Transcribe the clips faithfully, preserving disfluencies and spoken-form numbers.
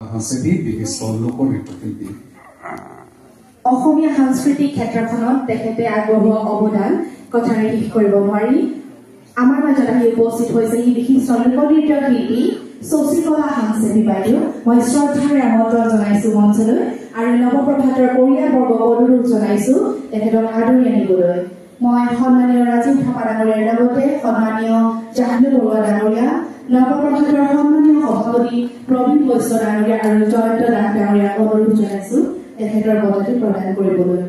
হাংছেতি বিশিষ্ট লোকনৃত্য শিল্পী। অসমীয়া সাংস্কৃতিক ক্ষেত্ৰখনত তেখেতে আগবঢ়োৱা অৱদান কথাৰে শেষ কৰিব নোৱাৰি। আমাৰ মাজত আহি উপস্থিত হৈছে এই বিশিষ্ট লোকনৃত্য শিল্পী শশীকলা হাংছেতি বাইদেউ। মই শ্ৰদ্ধাৰে আমন্ত্ৰণ জনাইছো মঞ্চলৈ আৰু নৱপ্ৰভাতৰ পৰিয়ালবৰ্গক অনুৰোধ জনাইছো তেখেতক আদৰি আনিবলৈ। মই সন্মানীয় ৰাজীৱ থাপা ডাঙৰীয়াৰ লগতে সন্মানীয় জাহ্নু বৰুৱা ডাঙৰীয়া, নৱপ্ৰভাতৰ সন্মানীয় সভাপতি প্ৰবীণ বৈশ্য ডাঙৰীয়া আৰু জয়ন্ত দাস ডাঙৰীয়াক অনুৰোধ জনাইছো তেখেতৰ বঁটাটো প্ৰদান কৰিবলৈ।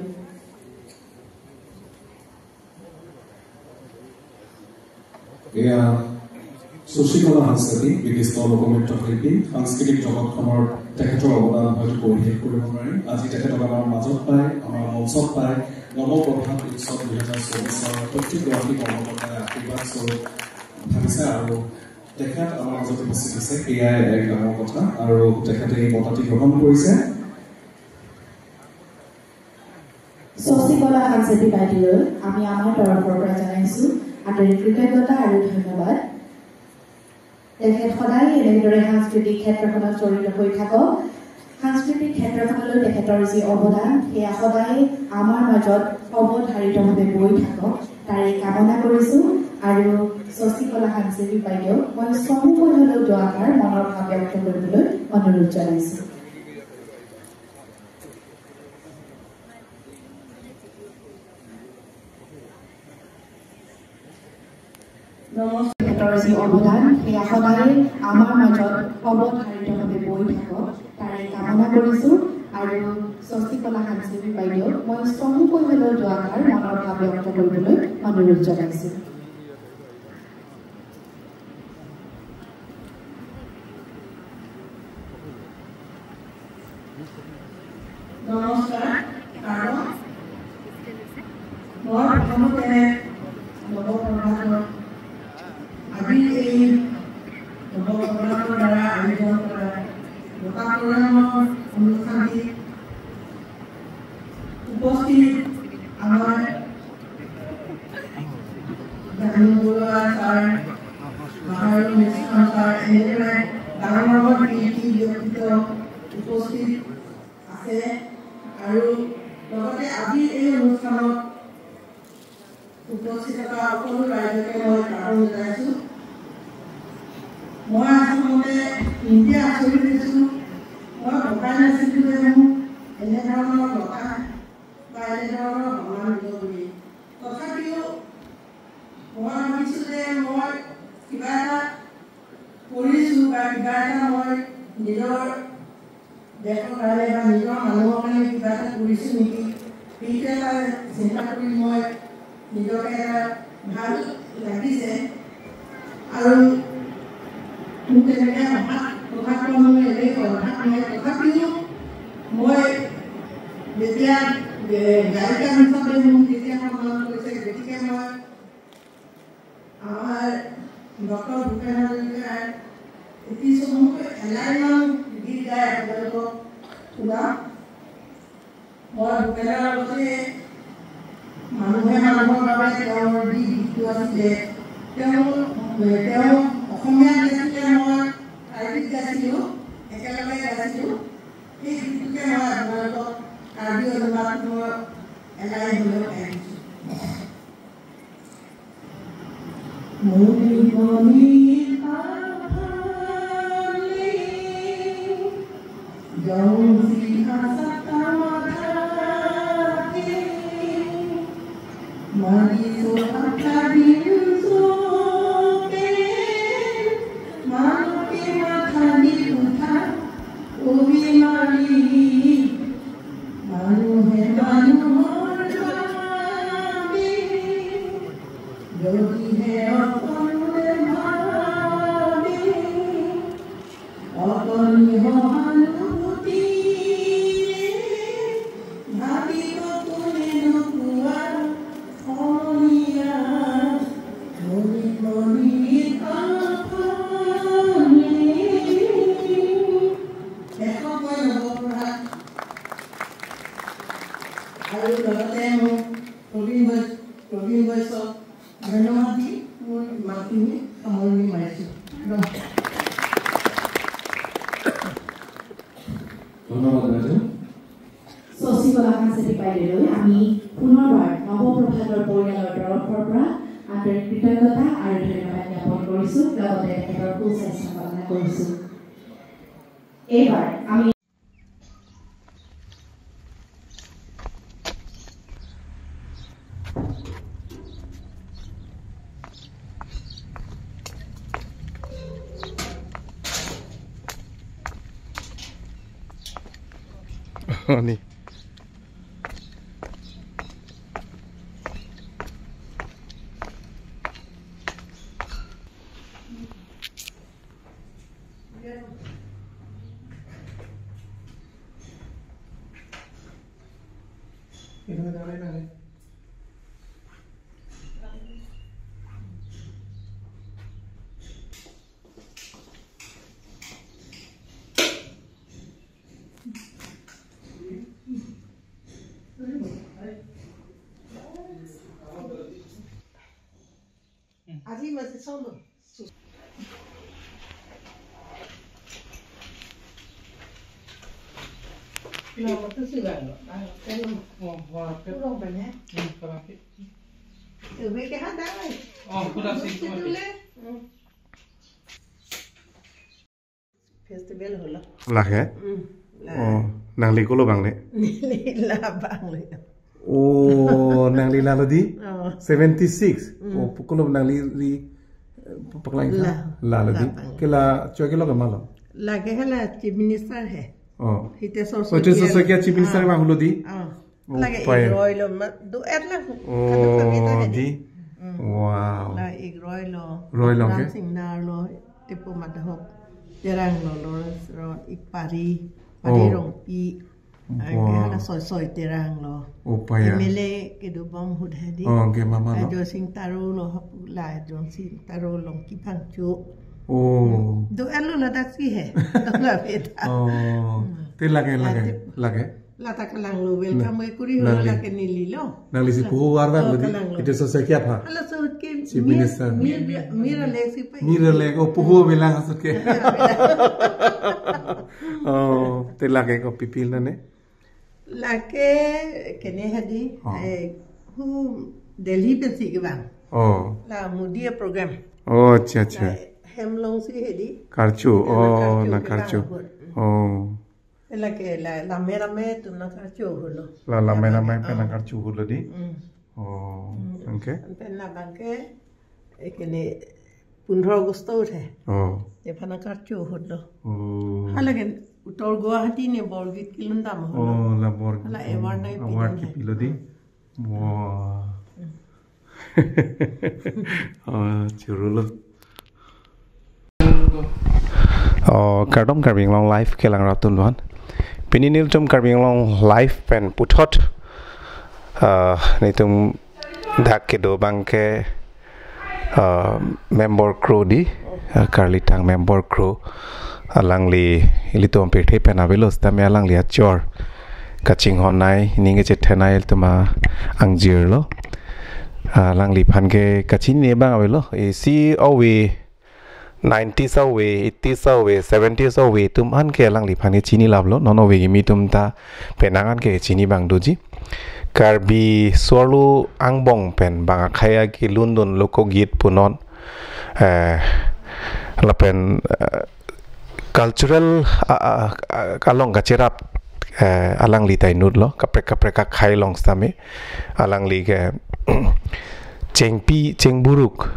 এয়া শশীকলা হাংছেতি, বিশিষ্ট লোকনৃত্য শিল্পী। সাংস্কৃতিক জগতখনৰ তেখেতৰ অৱদান হয়তো কৈ শেষ কৰিব নোৱাৰি। আজি তেখেতক আমাৰ মাজত পাই, আমাৰ মঞ্চত পাই নৱপ্ৰভাত উৎসৱ দুহেজাৰ চৌবিশৰ প্ৰত্যেকগৰাকী কৰ্মকৰ্তাই আশীৰ্বাদ স্বৰূপ ভাবিছে আৰু তেখেত আমাৰ মাজত উপস্থিত আছে, সেয়াই এক ডাঙৰ কথা। আৰু তেখেতে এই বঁটাটি গ্ৰহণ কৰিছে। শশীকলা হাংছেতি বাইদেউলৈ আমি আমাৰ তৰফৰ পৰা জনাইছো আন্তৰিক কৃতজ্ঞতা আৰু ধন্যবাদ। তেখেত সদায় এনেদৰে সাংস্কৃতিক ক্ষেত্ৰখনত জড়িত হৈ থাকক। সাংস্কৃতিক ক্ষেত্ৰখনলৈ তেখেতৰ যি অৱদান, সেয়া সদায় আমাৰ মাজত অৱধাৰিতভাৱে বৈ থাকক, তাৰে কামনা কৰিছো। আৰু শশীকলা হাংছেতি বাইদেউক মই চমুকৈ হ'লেও দুআষাৰ মনৰ ভাৱ ব্যক্ত কৰিবলৈ অনুৰোধ জনাইছো। নমস্কাৰ। তেখেতৰ যি অৱদান, সেয়া সদায় আমাৰ মাজত অৱধাৰিতভাৱে বৈ থাকক, তাৰে কামনা কৰিছো। আৰু শশীকলা হাংছেতি বাইদেউক মই চমুকৈ হ'লেও দুআষাৰ মনৰ ভাৱ ব্যক্ত কৰিবলৈ অনুৰোধ জনাইছো। নমস্কাৰ। আৰু মই প্ৰথমতে নৱপ্ৰভাতৰ আজি এই নৱপ্ৰভাতৰ দ্বাৰা আয়োজন কৰা বঁটা প্ৰদানৰ অনুষ্ঠানটিত উপস্থিত আমাৰ জাহ্নু বৰুৱা ছাৰ, মহাৰুণ মিশ্ৰ ছাৰ, এনেদৰে ডাঙৰ ডাঙৰ শিল্পী ব্যক্তিত্ব উপস্থিত আছে। আৰু লগতে আজি এই অনুষ্ঠানত উপস্থিত থকা সকলো ৰাইজকে মই প্ৰণাম জনাইছো। মই আচলতে নিজে আচৰিত হৈছো, মই ভবাই নাছিলো যে মোক এনেধৰণৰ বঁটা বা এনেধৰণৰ সন্মান দিব বুলি। তথাপিও মই ভাবিছো যে মই কিবা এটা কৰিছো বা কিবা এটা মই নিজৰ দেশৰ কাৰণে বা নিজৰ মানুহৰ কাৰণে কিবা এটা কৰিছো নেকি, সেইটো এটা চিন্তা কৰি মই নিজকে এটা ভাল লাগিছে। আৰু মোৰ তেনেকে অভাৱ, অভাৱ মোৰ এনেই অভাৱ নাই। তথাপিও মই যেতিয়া, এ, গায়িকা হিচাপে মোক যেতিয়া সন্মান কৰিছে, গতিকে মই আমাৰ ডক্টৰ ভূপেন হাজৰিকাৰ এটি চমুকৈ এলাইমান গীত গাই আপোনালোকক শুনাম। মই ভূপেনৰ লগতে মানুহে মানুহৰ বাবে তেওঁৰ যি গীতটো আছিলে, তেওঁ, তেওঁ অসমীয়াত গাইছিলে, মই কাৰ্বিত গাইছিলো, একেলগে গাইছিলো। সেই গীতটোকে মই আপোনালোকক কাৰ্বি অনুবাদ মই এলাই হ'লেও গাই দিছো। মণি মণি আভালে জংসি আসাতা মাথাকে মালি সো আকাদিন সোকে মালকে মাথাদি উঠা উবি মালি মানুহে মানুহৰ বাবে যদিহে অকণো ভাবে, অকণো সহানুভূতি, ভাবিব কোনে নোপোৱা সমনীয়া, মণি মণি আফালে। লেখক মই নৱপ্ৰভাত আৰু লগতে মোৰ প্ৰবীণ বৈ-, প্ৰবীণ বৈশ্যক ধন্যবাদ দি মোৰ মাতখিনি সামৰণি মাৰিছো। নমস্কাৰ। ধন্যবাদ বাইদেউ। শশী কলাকান্তি বাইদেউলৈ আমি পুনৰবাৰ নৱপ্ৰভাতৰ পৰিয়ালৰ তৰফৰ পৰা আন্তৰিক কৃতজ্ঞতা আৰু ধন্যবাদ জ্ঞাপন কৰিছো, লগতে তেখেতৰ সুস্বাস্থ্য কামনা কৰিছো। এইবাৰ আমি Ani. আজি মাসে চলো। Nama tu sudah lo. Ah, kan. Oh, wah, kan. Kurang banyak. Hmm, kurang sih. Lebih ke ada, eh. Oh, kurang sih, kurang sih. Dulu, eh. Hmm. Festival holo. Lake? Hmm. Oh, nangli kolo bang le? Neli la bang le. Oh, nangli lalo di? Oh. Seventy six. Hmm. Oh, kolo nangli ri, eh, paklang la. Lalo di? La bang. Ke la, choi ke lo ke malo? Lake hala Chief Minister he. Oh. Hitesh Sorsoi. Oh, Hitesh Sorsoi ke Chief Minister bang holo di? Ah. Oh, lake paya. Igroi lo ma, duet la. Oh, kadokave ta hedi. Di? Hmm. Wow. La igroi lo. Roi lo ke? Ramsing Nar lo, Tipu Madhop Terang lo, Lawrence Ron, Ipari, Pari Rongpi. Oh. Wow. Anke hala Sorsoi Terang lo. Oh, paya. M L A kedobom ahut hedi. Oh, anke mama lo. Joysing Taro lo, hapu la Joysing Taro Longki Phangcho. Oh. Hmm. Duet lo ladak si he. Kadokave ta. Oh. Hmm. Te lake, lake, lake. Lata kelang lo, welcome kuri holo lake neli lo. Nangli si puhu arwak lo di. Kelang lo. Hitesh Sorsoi ke apha? Hala so ke Chief Minister. Mir, Mir, Mir Alek si pa. Mir Alek, oh, puhu belang asut ke. Ya, belang. Oh, te lake ko pipil na ne? Lake kene hedi, oh, eh, hu Delhi pensi kevang. Oh. La Modi program. Oh, acha, acha. La hem along si hedi. Karcho, oh, nangkarcho. Oh. Lake la, lame lame atum nangkarcho holo. La lame lame pen nangkarcho holo di. Mm. Oh, anke? Pen labang ke, eh, kene pundro August he. Oh. Ephan nangkarcho holo. Oh. Hala ke uttor Guwahati ne Borgit kelun dam holo. Oh, la Borgit. Hala award nangpi award dam he. Kepilo di. Wah. Oh, choro lo. Oh, kardom Karbi Anglong Live kelang rat atum aphan. Pini nelitum Karbi Anglong Live pen puthot, ah, nelitum dak kedo abang ke, ah, member kro di, ah, Karlitang member kro. Alangli ilitum pirthe pen avelo sitame alangli achor kachinghon nei, ning kechethan nei ilitum angjir lo. Alangliphan ke kachini abang avelo. Isi ove nineties ove, eighties ove, seventies ove atum an ke alangliphan ke chini laplo. Non ove kimi atum ta penang an ke chini abang doji. Karbi arlo angbong pen bang akhei kelun dun lokogit punon. Eh, lapen, eh, cultural, ah, ah, ah, along kacherap, eh, alangli ta inut lo, kaprek kaprek akhei along sitame, alangli ke chengpi, chengburuk,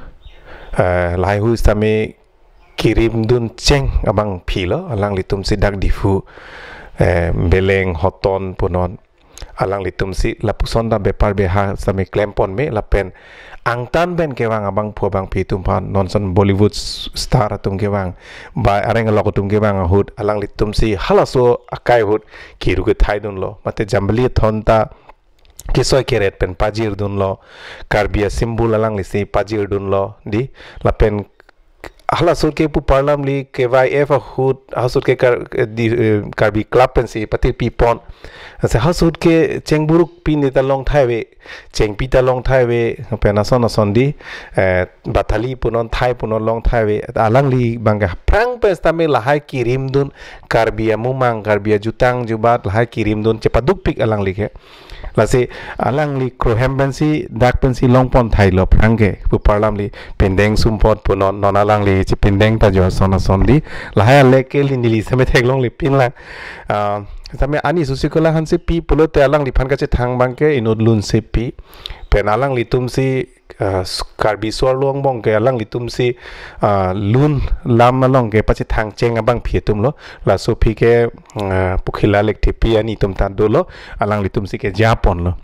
eh, lahai hui sitame kirim dun cheng abangpi lo, alanglitum si dak Diphu, eh, Beleng, Hoton punon. Alanglitum si lapuson ta bepar beha sitame klempon me lapen angtan pen kevang abangphu abangpi atum aphan non ason Bollywood s-, star atum kevang ba areng alok atum kevang ahut alanglitum si halaso akai ahut kiru kethai dunlo mate jambili athon ta kesoi keret pen pajir dunlo, Karbi asymbol alangli si pajir dunlo di lapen hala ahut ke pu parlamli K Y F ahut, ahut ke Kar-, eh, di, eh, Karbi Club pensi patir pipon. Lasi ahut ke chengburuk pine ta long thai ave, chengpi ta long thai ave, pen ason ason di, eh, bathali punon thai punon long thai ave, alangli abang ke aphrang pen sitame lahai kirimdun, Karbi amumang, Karbi ajutang jubat lahai kirimdun chepadukpik alangli ke. Lasi alangli krohem pensi, dak pensi longpon thailo aphrang ke, pu parlamli, pindeng sumpot punon, non alangli chepindeng ta jo ason ason di, lahai alek ke neli sitame theklongle pinlang. Ah, sitame ani susi kola hansi pi pulote alangliphan kachethang abang ke inut lunsi pi. Pen alanglitumsi, ah, s-, Karbi Suar Luang Bong ke alanglitumsi, ah, lun lam along ke pachethang cheng abangpi atumlo. Laso aphi ke, ah, Pukhila Lekthepi anitum ta dolo, alanglitumsi kejaponlo.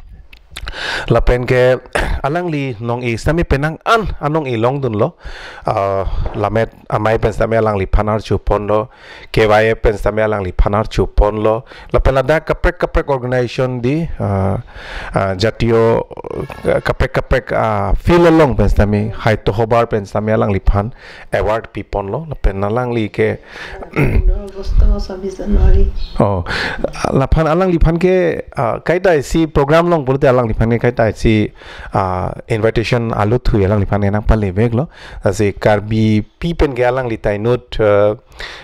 Lapen ke alangli nong-e sitame penang an anong-e longdunlo. Ah, Lammet Amei pen sitame alangliphan arjuponlo, K Y F pen sitame alangliphan arjuponlo. Lapen ladak kaprek kaprek organization di, ah, ah, jatiyo, ah, kaprek kaprek, ah, field along pen sitame, hai tohobar pen sitame alangliphan award piponlo. Lapen alangli ke Pondro August, sabis January. Oh, laphan alangliphan ke, ah, kaita isi program along pulote alangliphan ke kaita isi, ah, invitation alutthu alangliphan ke nangpaleveklo. Lasi Karbipi pen ke alangli ta inut, ah,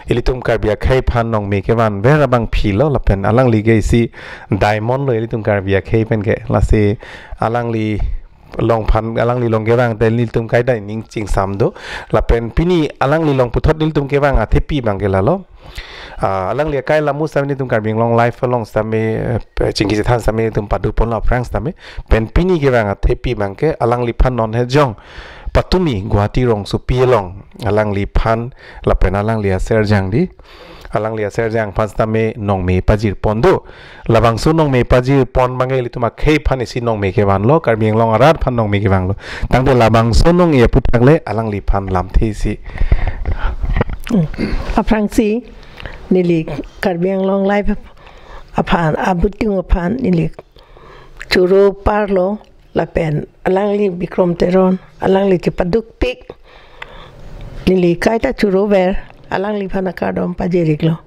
ilitum Karbi akhei aphan nongme kevanver abangpilo, lapen alangli ke isi diamond lo ilitum Karbi akhei pen ke. Lasi alangli along aphan, alangli along kevang te nelitum kaita ning chingsam do. Lapen pini alangli along puthot nelitum kevang athepi abang ke lalo. Ah, alangli akai lamu sitame nelitum Karbi Anglong Live along sitame, eh, chingki chethan sitame nelitum padoponlo aphrang sitame. Pen pini kevang athepi abang ke alangliphan non hejong patumi Guwahati rongsopi along alangliphan lapen alangli aserjang di, alangli aserjang aphan sitame nongme pajirpon do. Labangso nongme pajirpon abang ke ilitum akhei aphan isi nongme kevanlo, Karbi Anglong arat aphan nongme kevanglo. Tangte labangso nong-e aputhak le alangliphan lamthe isi. Aphrangsi neli Karbi Anglong Live aphan, abuting aphan neli choro parlo, lapen alangli Bikrom Teron, alangli chepadukpik, neli kaita choro ver, alangliphan akardom pajir-iklo.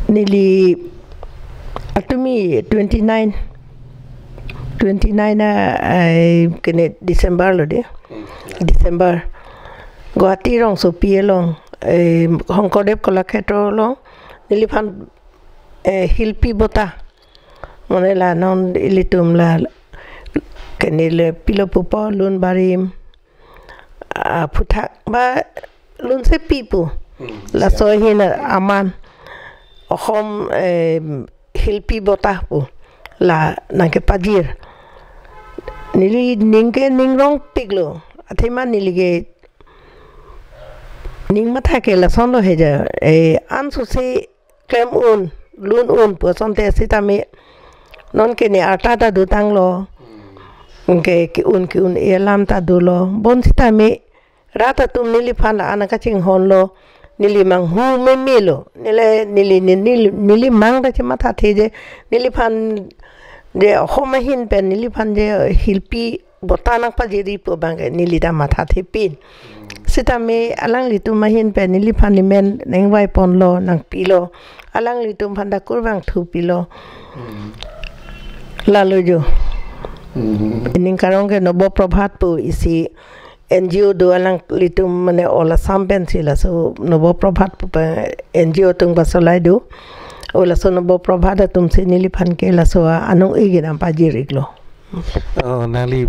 Neli atumi twenty-nine, twenty-nine a, ai, kene December lo de. December. Guwahati rongsopi along, eh, Shonkordev Kalakshetra along, neliphan, eh, Hilpi Bota. Mane la non ilitum la kene le pilo pupo lun barim, ah, aputhak ba lunsepi pu. Hmm. Laso ahin aman Osom, eh, Hilpi Bota pu la nangkepajir. Neli ning ke ning rongpiklo. Athema neli ke ning matha ke lasonlo he ja. Eh, ansusi klem un, lun un pu asonte sitame, non ke ne arta ta dotanglo. Ke ke-un ke-un-e alam ta dolo. Bonsitame rat atum neliphan la-an kachinghonlo. Neli manghu memelo. Neli, neli, neli, neli, neli mang ta chemathathe je. Neliphan je Osom ahin pen neliphan je Hilpi Bota nangpajir-i pu abang ke neli ta mathathepin. Sitame alanglitum ahin pen neliphan nemen nangvaiponlo, nangpilo. Alanglitum aphan ta kurvangthu pilo. Hmm. Lalo jo. Hmm. Ining karong ke Nobo Prabhat pu isi N G O do, alanglitum mane All Assam pensi laso Nobo Prabhat pu pa N G O atum pasolai do. O laso Nobo Prabhat atumsi neliphan ke laso anong-e ke nangpajir-iklo. Oh, nangli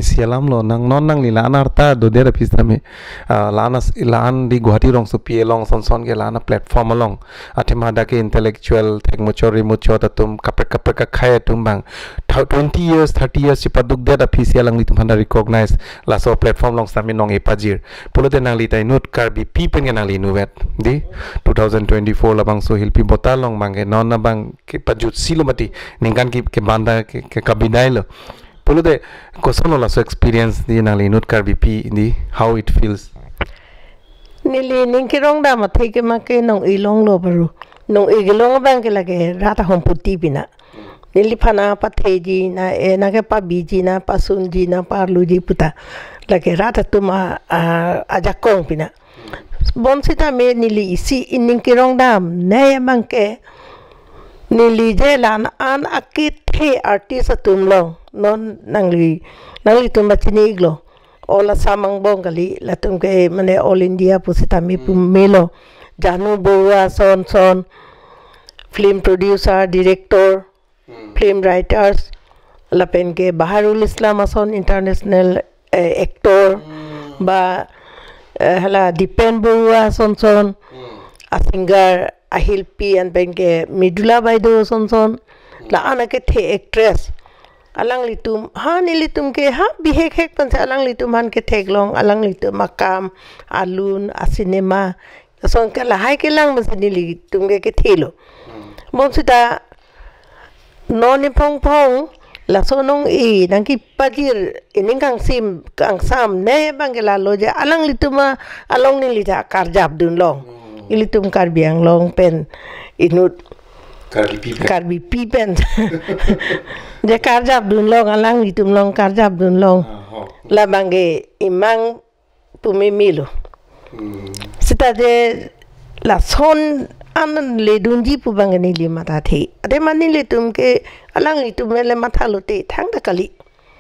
isi alamlo, nang non nangli la-an arta dodet aphi sitame, ah, la-an as-, la-an di Guwahati rongsopi along sonson ke la-an a-platform along. Athema dak ke intellectual, thekmuchot rimuchot atum, kaprek kaprek akhei atum abang. Thou-, twenty years, thirty years chepadukdet aphisi alanglitum aphan ta recognize, laso platform along sitame nong-e pajir. Pulote nangli ta inut Karbipi pen ke nangli inutvet. Di, two thousand twenty-four labangso Hilpi Bota along abang ke non abang kepajutsi lo mati, ningkan ke, ke banda ke, ke kabidai lo. Pulote koson lo laso experience di nangli inut Karbipi di, how it feels? Neli ning kerong dam athe ke ma ke nong-e longlo baru. Nong-e kelong abang ke lake rat ahomputi pina. Neliphan nangpatheji, nang-e, nangkepabiji, nangpasunji, nangparluji puta. lake rat atum a, a, ajakong pina. Bonsitame neli isi ining kerong dam, ne abangke neli je la-an an akethe artist atum along non nangli, nanglitum pachini iklo. All Assam angbong kali, latum ke mane All India pusitame pu melo. Janu Baruah ason son, film producer, director, film writers, lapen ke Baharul Islam ason international, eh, actor, ba, eh, hala Dipen Baruah ason son, a singer ahilpi an pen ke Mridula Baideo ason son, la-an akethe actress. Alanglitum, ha nelitum ke ha bihek hek pensi alanglitum aphan ketheklong, alanglitum akam, alun, acinema, ason ke lahai kelang pensi nelitum ke kethelo. Bonsita non ni phong phong, laso anong-e nangkepajir, ining kangsim, kangsam, ne abangke lalo je, alanglitum along neli ta karjap dunlong. Ilitum Karbi Anglong pen inut Karbipi pen. Karbipi pen. Je karjap dunlong, alanglitum along karjap dunlong. Ah, ho. Labangke imang pumimilo. Hmm. Sita je lason an ledunji pu abangke neli mathathe. Ade mane nelitum ke alanglitum le mathalote thangta kali.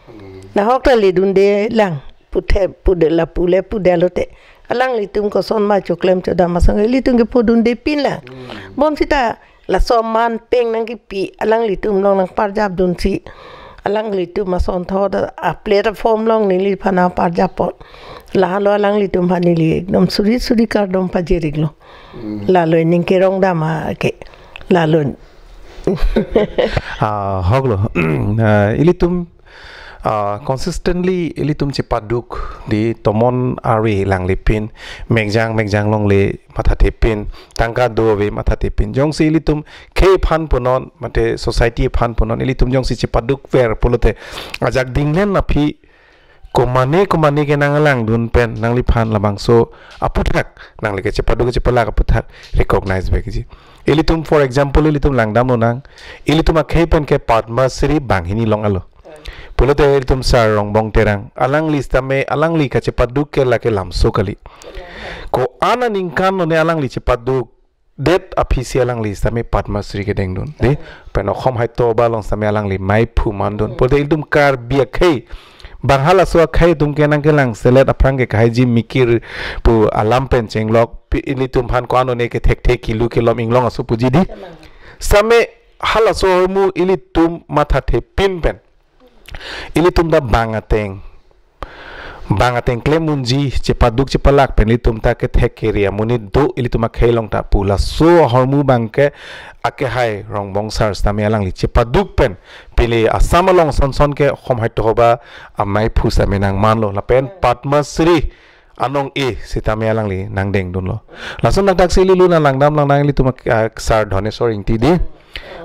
Hmm. Nahok ta ledunde lang, puthe pude lapu le pudetlote. Alanglitum koson ma choklem chodam asang ilitum ke pudunde pin lang. Hmm. Bonsita laso aman pen nangkepi alanglitum along nangparjap dunsi, alanglitum asonthot a platform along neliphan nangparjap pon. Lahelo alanglitum aphan neli ekdom suri suri kardom pajir iklo. Hmm. Lalo ining kerong dam ke. Lalo. Ah, hoklo. Ah, ilitum, ah, consistently ilitum chepaduk di tomon arve langle pin, mekjang mekjang longle mathathe pin, tangka do ave mathathe pin. Jongsi ilitum khei aphan punon, mate society aphan punon, ilitum jongsi chepaduk ver pulote ajak dinglen aphi komane komane ke nanglangdun pen nangliphan labangso aputhak, nangli kechepaduk kechepalak aputhak recognize vekji. Ilitum, for example, ilitum langdam lonang, ilitum akhei pen ke Padma Shri banghini long alo. Pulote ilitum Sar Rongbong Terang, alangli sitame, alangli kachepaduk ke lake lamso kali. Ko-an aningkan lone alangli chepaduk det aphisi alangli sitame Padma Shri kedengdun. Di, pen Okhom Sahitya Sabha along sitame alangli maiphu mandun. Pulote ilitum Karbi akhei, bang halaso akhei atum ke nangkelang selet aphrang ke kahaiji mikir pu alam pen chenglok, pi-, ilitum aphan ko-an lone kethekthe kilu kelom inglong aso puji di. Sitame halaso ahormu ilitum mathathe pin pen ilitum ta bang ateng, bang ateng klem unji, chepaduk chepalak pen ilitum ta kethek kere amonit do ilitum akhei along ta pu. Laso ahormu abangke akehai Rongbong Sar sitame alangli chepaduk pen pini Assam along son son ke Okhom Sahitya Sabha amaiphu sitame nangmanlo, lapen Padma Shri anong-e sitame alangli nangdengdunlo. Lason dakdaksi ililu nangdam langdam ilitum, ah, Sar Dhaneswar Ingti di.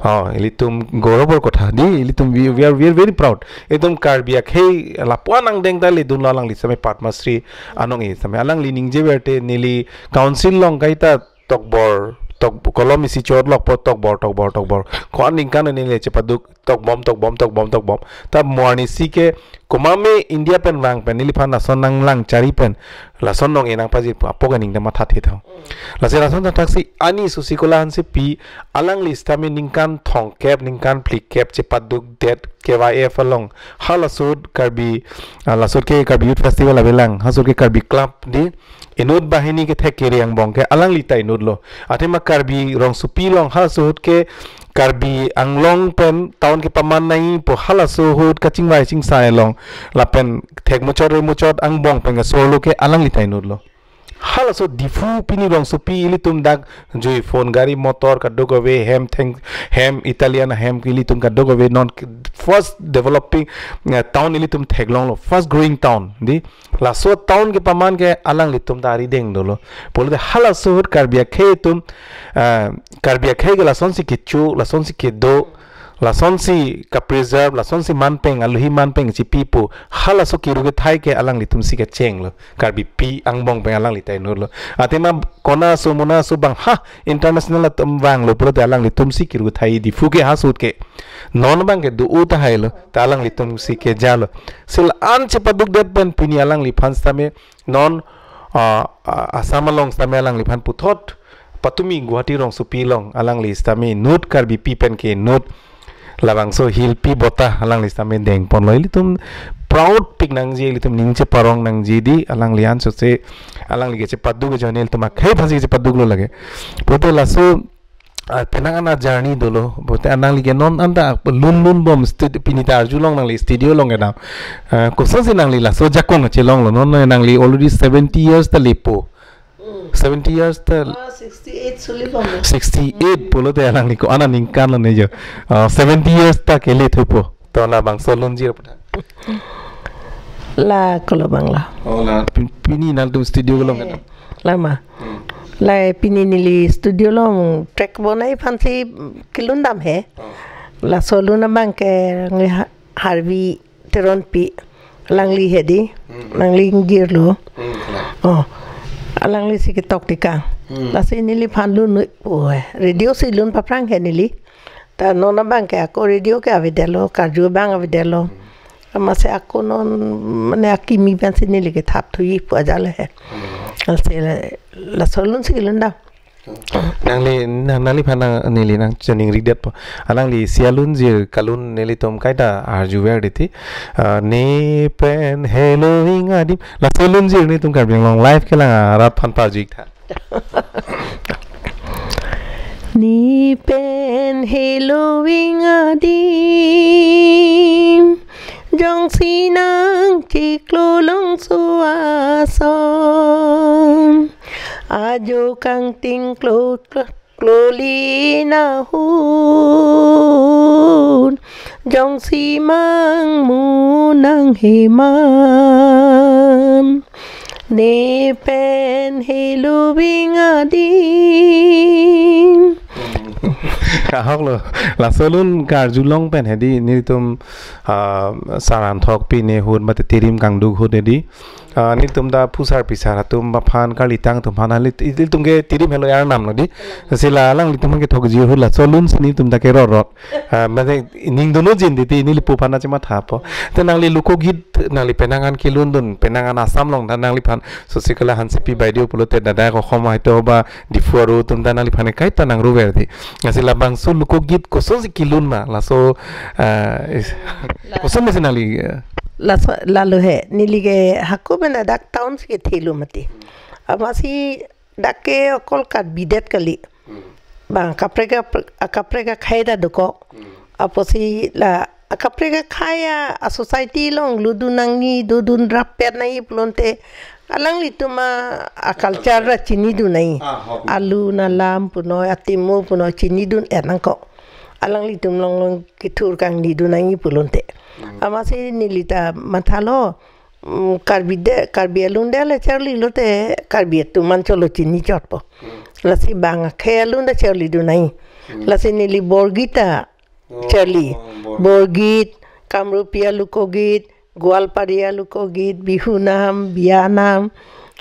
Oh, ilitum gorobor kotha di, ilitum we, we are, we are very proud. Ilitum Karbi akhei lapu-an angdeng ta ledunlo alangli sitame Padma Shri anong-e sitame. Alangli ningje verte neli council along kaita tokbor, tok kolom isi chot lokpo tokbor, tokbor, tokbor. Ko-an aningkan neli chepaduk tokbom, tokbom, tokbom, tokbom. Ta mo arnisi ke komatme India pen vang pen neliphan lason nanglang chari pen lason anong-e nangpajir pu apok aning ta mathathe tha. Lasi lason thakthaksi ani Sasi Kola Hansepi alangli sitame ningkan thomkep, ningkan phlikep chepaduk det K Y F along. Halaso ahut Karbi, ah, laso ahut ke Karbi Youth Festival avelang, halaso ahut ke Karbi Club di, inut banghini kethek kere angbong ke alangli ta inutlo. Athema Karbi rongsopi along halaso ahut ke Karbi Anglong pen town kepaman nangji pu halaso ahut kachingvai chingsai along lapen thek muchot re muchot angbong pen kasorlo ke alangli ta inutlo. Halaso Diphu pini rongsopi ilitum dak jui phone gari motor kadokave hem theng hem Italian hem ilitum kadokave non first developing, eh, town ilitum theklonglo, first growing town di. Laso town kepaman ke alanglitum ta arideng dolo. Pulote halaso ahut Karbi akhei atum, ah, Karbi akhei ke lasonsi kecho, lasonsi kedo, Lasonsi ka-preserve, lasonsi manpeng, aluhi manpeng chipipo, halaso kiru kethai ke alanglitumsi kechenglo. Karbipi angbong pen alangli ta inutlo. Athema kona aso mona aso abang ha international atum vanglo pulote alanglitumsi kiru kethai Diphu ke ha ahut ke. Non abang ke do-o tahailo, ta alanglitumsi kejalo. Lasi la-an chepadukdet pen pini alangliphan sitame non, ah, ah, Assam along sitame alangliphan puthot patumi Guwahati rongsopi along alangli sitame inut, Karbipi pen ke inut, labangso Hilpi Bota alangli sitame dengponlo. Ilitum proud pik nangji, ilitum ning cheparong nangji dei, alangli ansose, alangli kechepaduk ajoine ilitum akhei aphansi kechepaduklo lake. Pulote laso, ah, penang an a-journey dolo. Pulote alangli ke non anta lun lun bom stud-, pini ta arjulong nangli studio along kedam. Ah, kosonsi nangli laso ajakong chelonglo? Non nangli already seventy years ta lepo. Seventy years ta. Ah, sixty-eight suli bom. Sixty-eight pulote alangli ko-an aningkan lo ne jo. Ah, seventy years ta kele thupo. To labangso lunjir pu tha. La kolo bang la. Oh, la pin-, pini nangtum studio along kedam. Lama. Hmm. La pini neli studio along track bonai aphansi kelun dam he. Oh. Laso lun abang ke nge ha-, Harvi Teronpi, alangli he dei. Hmm. Alangli ingjirlo. Hmm, la. Oh. Alanglisi ketok tikang. Hmm. Lasi neliphan lun noi po he. Radio si lun paphrang he neli. Ta non abang ke ako radio ke avedetlo, karju abang avedetlo. Hmm. Amatsi ako non mane akimi pensi neli kethap thuji pu ajat le he. Hmm. Lasi la, laso lunsi kelun dam. Nangli, nang, nangliphan nang, neli nangchiningri detpo. Alangli isi alunjir kalun nelitum kaita arjuver dei ti. Ah, ne pen heloving adim. Laso lunjir netum Karbi Anglong Live kelang arat aphan parju-ik tha. Ne pen heloving adim, jongsi nangchiklo longso ason, ajo kangting klo, klo, klolin ahut, jongsi mangmu nangheman, ne pen heloving adim. Ahok lo, laso lun karjulong pen he dei, netum, ah, saran thokpi ne ahut mate tirim kangduk ahut he dei. Ah, netum ta phusar phisar atum aphan, karlitang atum aphan, alit, ilitum ke tirim helo arnam lo dei. Lasi la alanglitum aphan kethokji ahut laso lunsi netum ta kerorot. Ah, mane ning dono jin dei ti neli pu aphan chemathapo. Te nangli lokogit, nangli penang an kelundun, penang an Assam along ta nangliphan Sasikalai Hansepi Baideo pulote dada kokhom aito ba Diphu aru atum ta nangliphan kaita nangruver dei. Lasi labangso lokogit kosonsi kelun ma, laso, ah, is-, la- koson mesi nangli, ah. Laso, lalo he, neli ke hako pen dak town si kethelo mati. Amatsi dak ke okol Karbi det kali. Hmm. Bang kaprek kap-, kaprek akhei ta dokok. Hmm. Apotsi la kaprek akhei a-society along lutdun nangji, dodun rapet nangji pulote alanglitum a-culture ra chinidun nangji. Ah, hok. Alun alam punoi, atimo punoi chinidun-et nangkok. Alanglitum longlong kethur kangnidun nangji pulote. Hmm. Amatsi neli ta mathalo, mm, Karbi det, Karbi alun det le charli lote Karbi atum anchot lo chini chotpo. Hmm. Lasi bang akhei alun ta charlidun nangji. Hmm. Lasi neli Borgit ta, oh, charli. Borgit. Borgit, Kamrupia lokogit, Gwalparia lokogit, Bihu nam, Biya nam,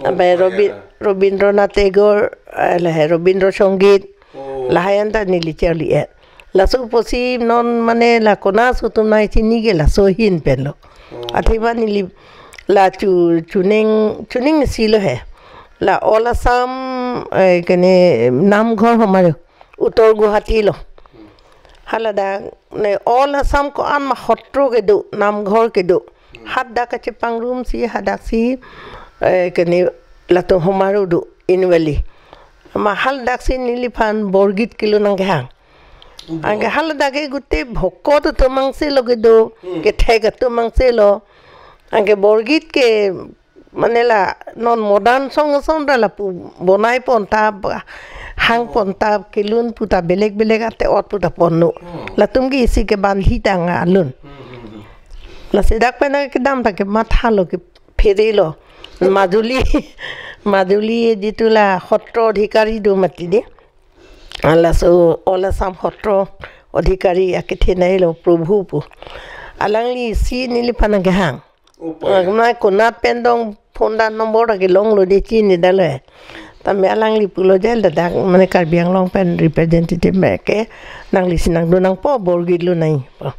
oh, abai Robin-, Robindranath Tagore, eh, lahai Rabindra Sangeet, oh, lahai anta neli charli-et. Laso apotsi non mane la konaso atum nangchini ke laso ahin pen lo. Oh. Athema neli la chu-, chuning, chuning si lo he. La All Assam, eh, kene Namghor Homaroh, Uttor Guwahati lo. Haladak ne All Assam ko-an ma hotro kedo, namghor kedo. Hmm. Hadak kachepangrumsi, hadaksi, eh, kene latum Homaroh do, annually. Ma haladak si neliphan Borgit kelun nangkehang. Bo. Anke haladak ke gute bhokot atum angse lo kedo, hmm, kethek atum angse lo. Anke Borgit ke mane la non modern song ason ta lapu bonai pon ta ba, hang pon ta kelun pu ta belek belek ate ot pu ta ponlo. Hmm. Latum ke isi ke bandhi tang alun. Hmm, hmm, hmm. Lasi dak pen kedam ta kemathalo kepherelo. Majuli, Majuli jitu la hotro adhikari do mati dei. Laso All Assam hotro, Adhikari akethenei lo Prabhu pu. Alangli si neliphan nangkehang. Upai. Ah, na konat pen dong phone dan number ta kelonglo de chinidetlo he. Tame alangli pulo je ladak mane Karbi Anglong pen representative me ke nangli si nangdun nangpo Borgit lun nangji pu.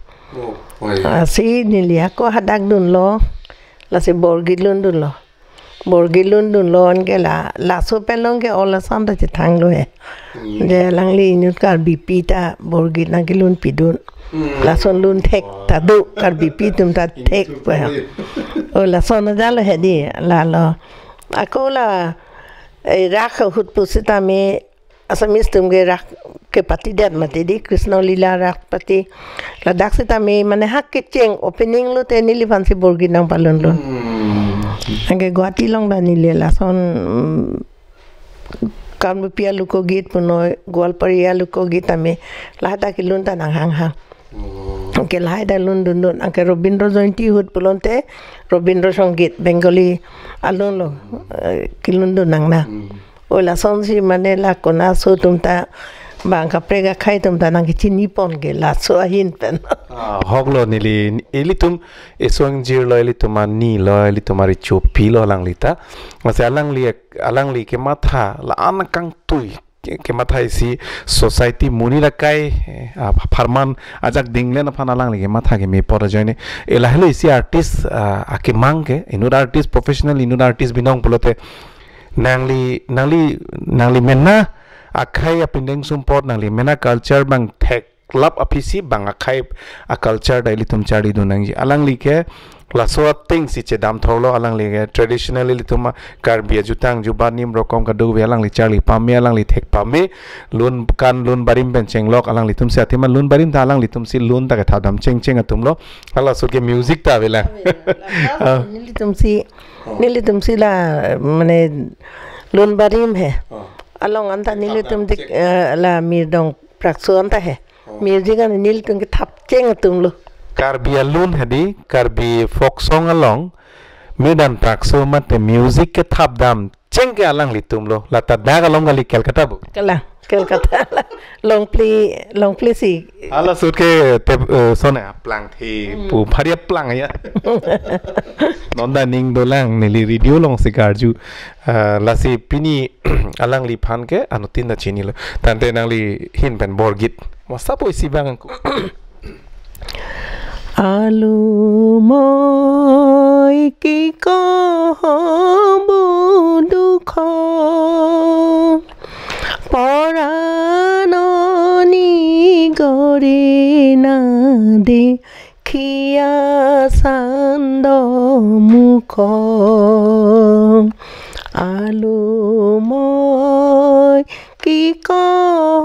Upai. Ah, si neli ako hadak dunlo. Lasi Borgit lundunlo. Borgit lundunlo anke la, laso pen long ke ol asam ta chethanglo he. Hmm. Je alangli inut Karbipi ta Borgit nangkelun pidun. Hmm. Lason lun thek ta do, Karbipi atum ta thek pa. Inut Karbi. O lason ajalo he di, lalo. Ako la, eh, rak ahut pusitame Assamese atum ke rak kepatidet mati di, Krishna Lila rak pati. Ladak sitame mane hak kecheng opening lote neliphan si Borgit nangpalunlun. Hmm. Anke Guwahati along ta neli lason, mm, Kamrupia Lokogit punoi, Gwalparia Lokogit tame, lahai ta kelun ta nanghanghang. Hmm. Anke lahai ta lundundun, anke Rabindra Jayanti ahut pulote, Rabindra Sangeet, Bengali alun lo, eh, kelundun nangne. Hmm. O lasonsi mane la konaso atum ta bang kaprek akhei atum ta nangkechinipon ke laso ahin pen. Ah, ahoklo neli, ilitum esuangjirlo, ilitum anilo, ilitum arechopi lo alangli ta. Masi alangli, alangli kematha la-an kangtui ke, kematha isi society monit akai, eh, apharman ajak dinglen aphan alangli kematha keme apor ajoine. Lahelo isi artist, ah, akemang ke, inut artist professional, inut artist binong pulote nangli, nangli, nangli mena akhei apindeng sumpot, nangli mena culture bang theklap aphisi bang akhei aculture ta ilitum charlidun nangji. Alangli ke laso atengsi chedam thorlo, alangli ke traditional ilitum Karbi ajutang jubanim rokom kadokave alangli charli pame, alangli thek pame, lun kan lun barim pen chenglok alanglitum si athema lun barim ta alanglitum si lun ta kethadam chengcheng atumlo. Halaso ke music ta avelang. Ave, la, la, Ah. nelitum si Oh. Nelitum si la, mane, lun barim he. Oh. Along anta nelitum dik, eh, la mirdong prakso anta he. Oh. Music an nelitum kethap cheng atumlo. Karbi alun he di, Karbi folk song along, mirdan prakso mate music kethap dam cheng ke alanglitumlo. Lata dak along kali Kolkata bo. Kalang. Kolkata la. Longphli, Longphli si. Hala sut ke tep, eh, sone aplang thi Hmm. pu phari aplang ya. Non ta ning dolang neli radio alongsi karju. Ah, lasi pini alangliphan ke anuttin ta chinilo. Tangte nangli ahin pen Borgit. Masa po isi bang angku. Alo moi kiko hobu dukho, porano nigorina dekhiya sando mukho. Alo moi kiko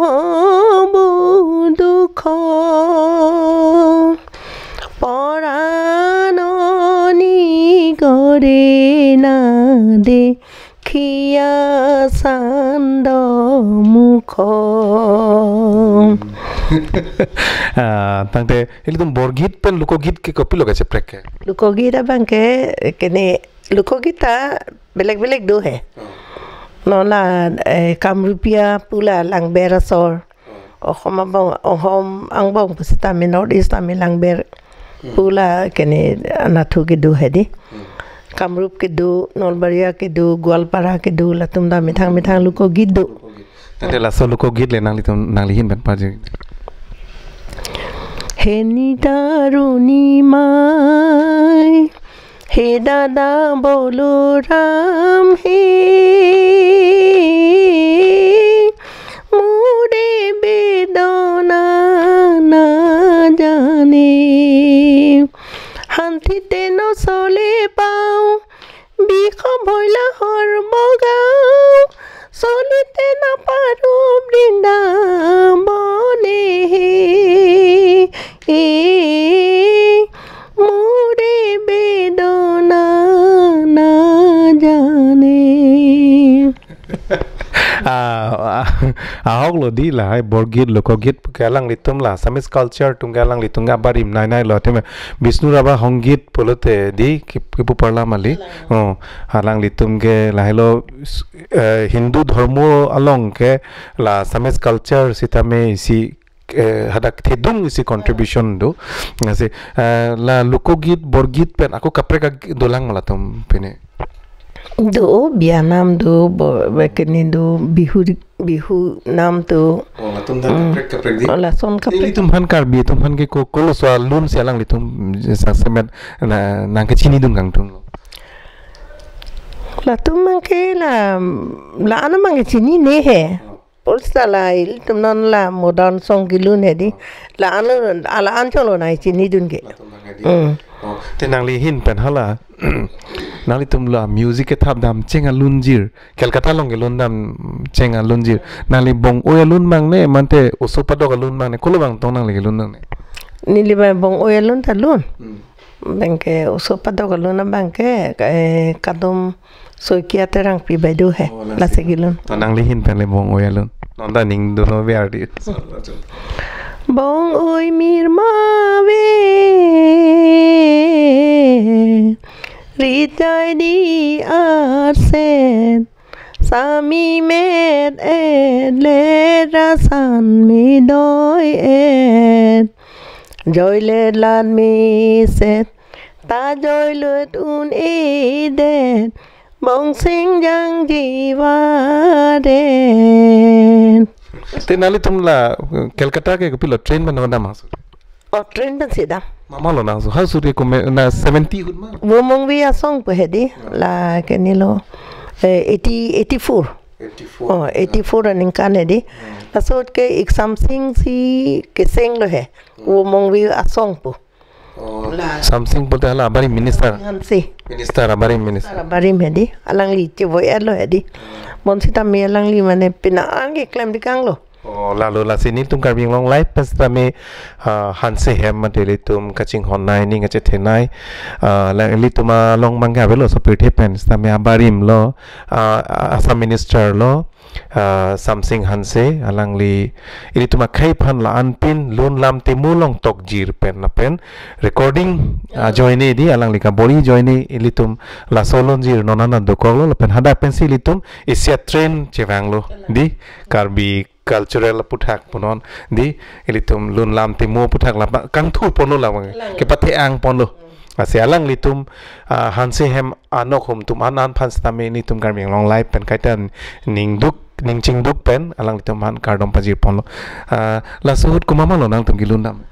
hobu dukho, porano nigorina dekhiya sando mukho. Ah, tangte ilitum Borgit pen Lokogit ke kopilo kacheprek ke? Lokogit abang ke, kene Lokogit ta belek belek do he. Oh. Non la, eh, Kamrupia pu la Langber asor. Oh. Ohom angbong, ohom angbong pusitame North East tame Langber Hmm. pu la kene anatthu kedo he di. Hmm. Kamrup kedo, Nalbaria kedo, Goalpara kedo, latum ta methang methang Lokogit do. Lokogit. Tangte laso Lokogit le nanglitum, nangli ahin pen parju. He nidaru nimai, he dada Boloram he, mure bedona na jane, hanthi te no sole pao, bikho bhoila hor bogao, solite na paru Brindabone he. E, mure bedona na jane. Ah, ah, ahok lo di lahai Borgit, Lokogit ke alanglitum la Assamese culture atum ke alanglitum ke abarim nai nai lo, athema Bishnu Rabha Hongit pulote di ki, kipu parla mali. Oh, alanglitum ke lahelo, eh, Hindu dhormo along ke la Assamese culture sitame isi eh, hadak thedung isi contribution do. Lasi, eh, la lokogit, borgit pen ako kaprek ag-, dolang ma latum pine? Do, bianam do, bo, bekeni do, Bihu, Bihu nam do. Oh, latum dak Hmm. kaprek, kaprek di. Oh, lason Te kaprek. Ilitum aphan Karbi atum aphan ke ko, kolo so alun si alanglitum, eh, sa semet na, nangkechinidun kangtung lo? Latum abang ke la, la-an abang ke chinine he. Oh. Polsa la ilitum non la modern song kelun he di. La-an lo, la-an cholo nangchinidun ke. Latum abang ke di. Hmm. Oh, te nangli ahin pen hala. Nanglitum la music kethap dam cheng alunjir. Kolkata along kelun dam cheng alunjir. Nangli bong-oi alun mangne, mate oso padok alun mangne, kolo abang tong nangli kelun nangne? Neli abang bong-oi alun ta lun. Hmm. Abang ke oso padok alun abang ke, eh, Kadom Saikia Terangpi Baideo he. Oh, lasi. Lasi kelun. To nangli ahin pen le bong-oi alun. Non ta ning dun-o ver di. Bong-oi mir ma ave, rit jai di arsen. Sami met et le rasan mi doi et. Joi le lat mi set. Ta joi lut un-edet. Bong sing jangji varet. Te nanglitum la, eh, Kolkata ke kopilo, train pen dam hangso? Oh, train pensi dam. Mama lo nangso. Hangso ke kome na seventy ahut ma? Vo Mongvi asong pu he di. Ya. La keni lo. Eh, eighty, eighty-four. Eighty-four. Oh, ya. Eighty-four aningkan he di. Hmm. Laso ahut ke ik Samsing si keseng lo he. Hmm. Vo Mongvi asong pu. Oh, la. Samsing pulote hala abarim minister. Hanse. Minister, abarim minister. Minister abarim he di. Alangli chevoi-et lo he di. Hmm. Bonsitame alangli mane pina an keklem di kang lo. Oh, lalo lasi nelitum Karbi Anglong Live pen sitame, ah, Hanse hem mate ilitum kachinghon nai, ning kachethe nai. Ah, la ilitum along abang ke avelo, so pirthe pen sitame abarim lo, ah, Assam Minister lo, ah, Samsing Hanse, alangli ilitum akhei aphan la-an pin lun lam timo along tokjir pen lapen recording, ah, ajoine di alangli kabor-i ajoine ilitum laso lunjir non an dokok lo lapen hadak pensi ilitum isi atrain chevang lo di Karbi cultural aputhak punon di ilitum lun lam timo aputhak la ba-, kangthur ponlo labang. Alang. Kepathe-ang ponlo. Hmm. Lasi alanglitum, ah, Hanse hem anok hum atum an an aphan sitame nelitum Karbi Anglong Live pen kaita ning duk, ning chingduk pen alanglitum aphan kardom pajir ponlo. Ah, laso ahut komat ma lo nangtum kelun dam?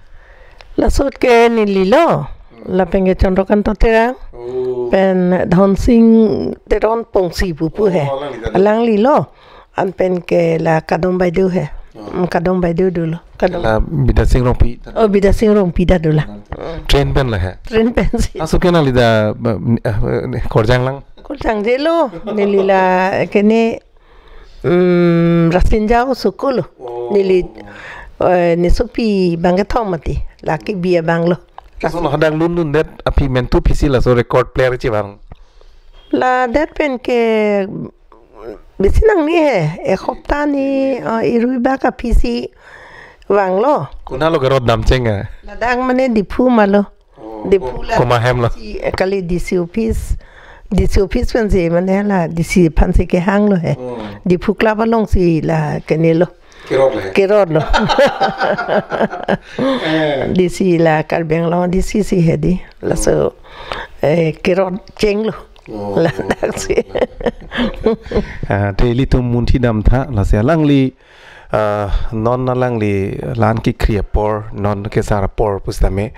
Laso ahut ke neli lo. Hmm. Lapen ke Chandrakanta Terang. Oh. Pen Dhonsing Teron Pongsi pupu he. Oh, alangli ta. Alangli lo. An pen ke la Kadom Baideo he. Oh. Hmm, Kadom Baideo dolo. Kadom. La Bidya Sing Rongpi ta. Oh, Bidya Sing Rongpi ta dolo. Hmm. Train pen la he. Train pensi. Hangso ke nangli ta, ba, eh, Korjang lang? Korjang je lo. Neli la kene, hmm, Rasinja oso ko lo. Oh. Neli, eh, nesopi abang kethom mati. La kebi abang lo. Lason hadak lun dundet aphi mentu aphi si laso record player chevang? La det pen ke besi nangne he, ek hopta ni, ah, irui bak aphi si vanglo. Konat lo kerot dam cheng a? Ladak mane Diphu ma lo. Oh, Diphu ko-, la komat hem lo? Si, eh, kali D C office. D C office pensi mane la D C aphan si kehang lo he. Oh. Diphu club along si la kene lo. Kerot le? Kerot lo. Eh. D C la Karbi Anglong D C si he di. Laso, eh, kerot cheng lo. Oh, ladak si. Ah, te ilitum munthi dam tha, lasi alangli, ah, non alangli la-an kekhri apor, non kesar apor pusitame.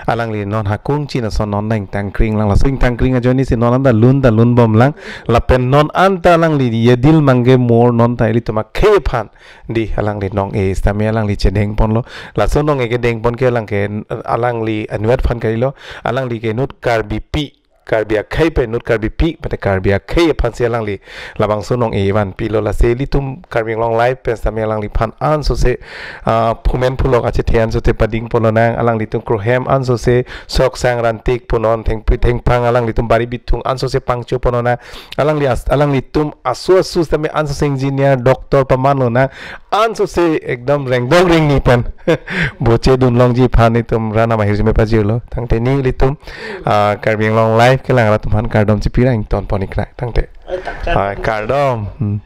Alangli non hakung chin ason non nangtangkring lang, laso ingtangkring ajoine si non anta lun ta lun bom lang, lapen non anta alangli Yedil Mange Mor non ta ilitum akhei aphan di alangli nong-e sitame alangli chedeng ponlo. Laso nong-e kedeng pon ke alang ke, alangli anvet aphan kalilo. Alangli ke inut Karbipi, Karbi akhei pen inut Karbipi, mate Karbi akhei aphan si alangli labangso nong-e vanpilo. Lasi ilitum Karbi Anglong Live pen sitame alangliphan ansose, ah, phumen phulok achethe ansose pading ponlonang, alanglitum krohem ansose sok sang rantik punon, thengpi thengphang alanglitum bari bithung ansose pangcho ponlonang, alangli as-, alanglitum asu asu sitame ansose engineer, doctor pamanlonang, ansose ekdom rengdok rengni pen boche dun longji aphan itum rana mahirjume pajirlo. Tangte nelitum, ah, Karbi Anglong Live kelang rat atum aphan kardom chipi ra ington pon ikra. Tangte. Oi, tak, tak. Ah, kardom. Hmm.